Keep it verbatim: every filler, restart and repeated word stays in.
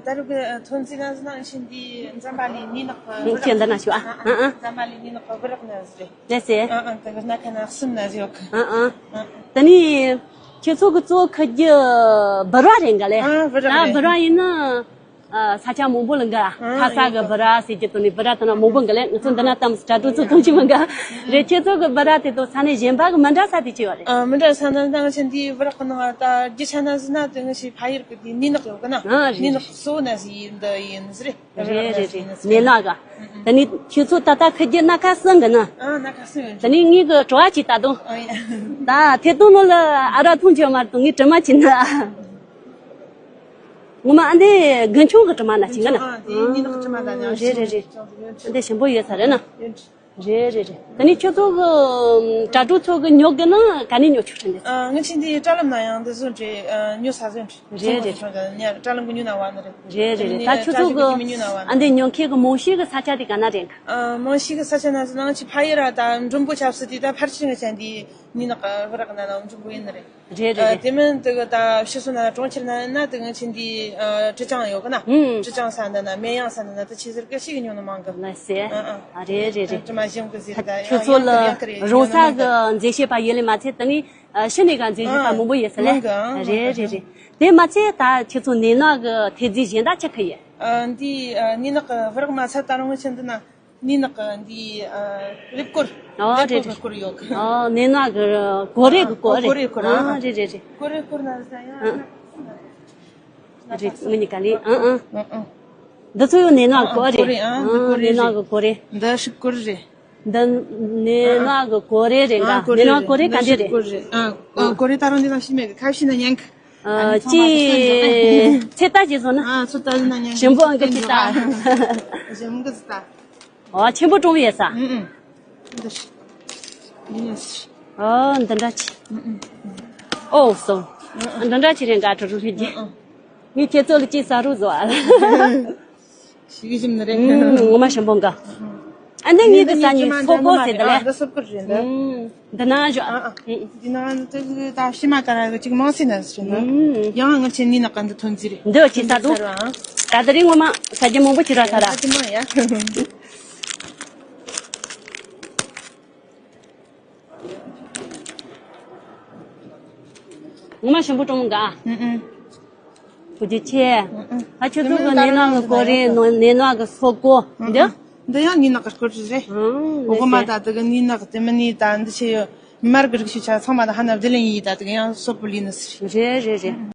ད་རུང་གི་ཐོན་རྫས་ན་ཟེར་ན་ཕྱིན་འདི་འཛམ་བྷ་ལའི་ནས་ནག་གི་ཁྱེད་འདི་ན་ཞུ་ཨ། ཨ་ཨ། འཛམ་བྷ་ལའི་ནས་ནག་གི་བུ་རག་ན་ཟེར། ལགས་སེ། ཨ་ཨ། ད་གི་སྣ་ཁ་ན་གསུམ་ན་ཟེར་ཡོད་གི། ཨ་ཨ། ད་ནི་ཁྱེད་ཚོ་གི་གཙོ་བོ་ཁུར་རྒྱུ་བུ་ར་རེད་འགའ་ལེ། ཨ་བུ་ར་ད་རེད། བུ་ར་ཡིན་ན། ཨ་ས་ཆ་མང་པོ་ལ་འགའ་ཨ་ཁ་ས་གི་བུ་ར་ཟེར་གྱི་དོ་ནི་བུ་ར་དང་ན་མང་པོ་འགའ་ལེ། ང་ཚོ་འདི་ན་ཏམ་སི་གྲ་སྒྲིག་ཚོ་ཐུང་ཆེ་མི་འགའ་རེད། ཁྱེད་ཚོ་གི་བུ་ར་དེ་དོ་ས་ནས་གཞན་པ་གི་མི་འདྲ་ས་དེ་ཅི་ཡོད་རེད། ཨ་མི་འདྲ་ས་ན་ད་ང་ཆེ་འདི་བུ་རག་གི་ནང་ད་རྒྱུ་ཆ་ན་ཟེར་ན་དེ་ང་ཆེ་ཕ་ཡུལ་གི་དེ་ནས་ནག་ཡོད་གི་ན། ཨ་རེད། ནས་ནག་གཙོ་བོ་ན་ཟེར་ཡིན་འདི་ཡིན་ཟེར་རེད། རེད་རེད་རེད། ནས་ནག་ག་ད་ནི་ཁྱེད་ཚོ་ད་ལྟ་ཁུར་རྒྱུ་སྣ་ཁ་གསུམ་གི་ན། ཨ་སྣ་ཁ་གསུམ་ཡོད། ད་ནི་ངའི་གི་དྲི་བ་ཅིག་ད་དུང་། ཨ་ཡ། ད་ཐད་གཏོང་ནོ་ལ་ཨ་ར་ཐུང་ཆེ་མ་དུང་ངའི་དྲི་མ་ཅིག་ན། ངོ་མ་ཨ་འདི་དགུན་ཆུང་གི་དྲི་མ་ན་ཅིག་ན། ཨ་དེ་ནི་ནག་དྲི་མ་ད་ཉག་རེད་རེད་རེད། ཨ་འདི་ཞིམ་པོ་ཡོད་ས་རེད་ན། རེད་རེད་རེད། ད་ནི་ཁྱོད་ཚོ་གི་གྲ་སྒྲིག་ཚོ་གི་ཉོ་གི་ན་ག་ནས་ཉོ་ཆོག་ཁྲིན་དེ། ཨ་ང་ཆེ་འདི་དྲ་ལམ་ན་ཡང་འདི་བཟོ་འདྲེ་ཉོ་ས་བཟོ་འདྲེ། རེད་རེད། དྲ་ལམ་གི་ཉོ་ན་བ་ན་རེད། རེད་རེད་རེད། ད་ཁྱོད་ཚོ་གི་ཨ་འདི་ཉོ་མཁན་གི་མང་ཤོས་གི་ས་ཆ་དེ་ག་ན་རེད། ཨ་མང་ཤོས་གི་ས་ཆ་ན་ཟེར་ན་ང་ཆེ་ཕ་ཡུལ་ར་ད་མགྲོན་པོ་ཆབ་སྲིད་དེ་ད་ཕར་ཕྱིན་ང་ཆེ་འདི་ནི་ནག་བུ་རག་ན་ན་མགྲོན་པོ་ཡིན་ན་རེད། རེད་རེད་ཨ་རེད། དེ་མིན་དེ་གི་ད་ཕྱི་སོ་ན་གྲོང་ཁྱེར་ན་ན་དེ་ང་ཆེ་འདི་ཨ་ཀྲི་ཅང་ཡོད་གི་ན། ཨུམ། ཀྲི་ཅང་ས་འདི་ན་མེ་ཡང་ས་འདི་ན་ད་ཆེ་ཟེར་གི་ཞིག་ཉོ་ན་མང་གི། ལགས་སེ། ཨ་ཨ། ཨ་རེད་རེད་རེད། ཀྲི་མ་ཞིམ་གི་ཟེར་ད་ཁྱོད་ཚོ་ཡང་ཡང་ལ་ཡང་གི་རེད། རོང་ས་གི་མཛེས་བྱེད་པ་ཡོད་ལེ་མ་ཚད་ད་ནི་ཨ་ཕྱི་ནས་ག་མཛེས་བྱེད་པ་ཨ་མང་པོ་ཡོད་ས་ལེ། མང་གི་ཨ་རེད་རེད་རེད། དེ་མ་ཚད་ད་ཁྱོད་ཚོ་ནས་ནག་གི་ཐེལ་རྫས་གཞན་དག་ཅི་ཁ་ཡོད། ཨ་འདི་ཨ་ནི་ནག་བུ་རག་མ་ཚད་ད་རུང་ཆེ་འདི་ན། ནི་ནག་འདི་ཨ་རེབ་སྐོར། ཨོ་རེད་རེད། རེབ་སྐོར་གི་སྐོར་ཡོད་གི། ཨོ་ནས་ནག་གི་གོ་རེ་གི་སྐོར་རེད། གོ་རེ་སྐོར་ཨ། ཨ་རེད་རེད་རེད། གོ་རེ་སྐོར་ན་ཟ་ཡ། ཨ་རེད་ངི་ནི་ག་ལེ། ཨ་ཨ། ཨ་ཨ། འདི་ཚོ་ཡང་ནས་ནག་གི་སྐོར་རེད། གོ་རེ་ཨ་འདི་ཨ་གོ་རེ་ནས་ནག་རེད། གི་གོ་རེ། འདི་ཤིག་གོ་རེ་རེད། འདི་ནས་ནག་གི་གོ་རེ་རེད་འགའ། ཨ་གོ་རེ་ནས་ནག་རེད། གོ་རེ་ག་འདི་འདི་ཤིག་འདི་རེད། གོ་རེ་རེད། ཨ་ཨ་གོ་རེ་ད་རུང་འདི་ལ་ཤི་མེད་གི་ཁ་ཤི་ན་ཉན་གི། ཨ་ཅི་ཚེ་ལྟ་ཅི་བཟོ་ན། ཨ་ཚོ་ལྟ་ན་ཉན་གི། ཞིམ་པོ་ཨང་ཀི་ཅི་ལྟ། ཞིམ་གི་ཙི་ལྟ། ཨོ་ཆེན་པོ་ཀྲོང་ཡོད་ས། ཨུ་ཨུ། འདི་ཤི། འདི་ནས་ཤི། ཨོ་འདི་འདྲ་ཆེ། ཨུ་ཨུ། ཨོ་སོ། ཨུ་ཨུ། འདི་འདྲ་ཆེ་རེད་འགའ་གྲུ་རུ་ཕི་རྒྱུ། ཨུ་ཨུ། ངས་ཁྱེད་ཚོ་ལ་ཅི་ཟ་རུ་བཟོ་ཨ། ཤི་གི་ཞིམ་ནི་རེད། ཨུ་ངོ་མ་ཞིམ་པོ་འགའ། ཨ་འདི་ངས་འདི་ས་ཉིན་སོ་གོ་ཟེར་ད་ལེ། འདི་སོ་གོ་རེད་འདི། ཨུ། འདི་ན་བཞག་ཨ་ཨ། འདི་ན་འདི་ད་ཤི་མ་ཀ་ར་གི་ཅིག་མང་སྲིད་ན་ཟེར་ན། ཡང་ང་ཆེ་ནི་ནག་ག་འདི་ཐོན་རྫས་རེད། འདི་ཅི་ས་དུ། ད་དེ་རིང་ངོ་མ་ས་རྒྱ་མང་པོ་ཅི་ར་ས་ར། ཨ་ཅི་མ་ཡ། ངོ་མ་ཞིམ་པོ་ཀྲོང་ག་ཨུ་ཨུ། བུ་རྒྱུ་ཆེ། ཨ་ཁྱོད་ཚོ་གི་ནས་ནག་གི་གོ་རེ་ནས་ནག་གི་སོ་གོ་འདི། འདི་ཡང་ནས་ནག་གི་སྐོར་རེད། འོ་གོ་མ་ད་དེ་གི་ནས་ནག་དེ་མི་ནས་ད་འདི་ཆེ་ཡོད་མར་གི་རིགས་ཤིག་ཆ་ཚང་མ་ད་ཧ་ན་བདེ་ལེན་ཡིན་ད་དེ་གི་ཡང་སོ་པོ་ལི་ནི་སི་རེད། རེད་རེད་རེད།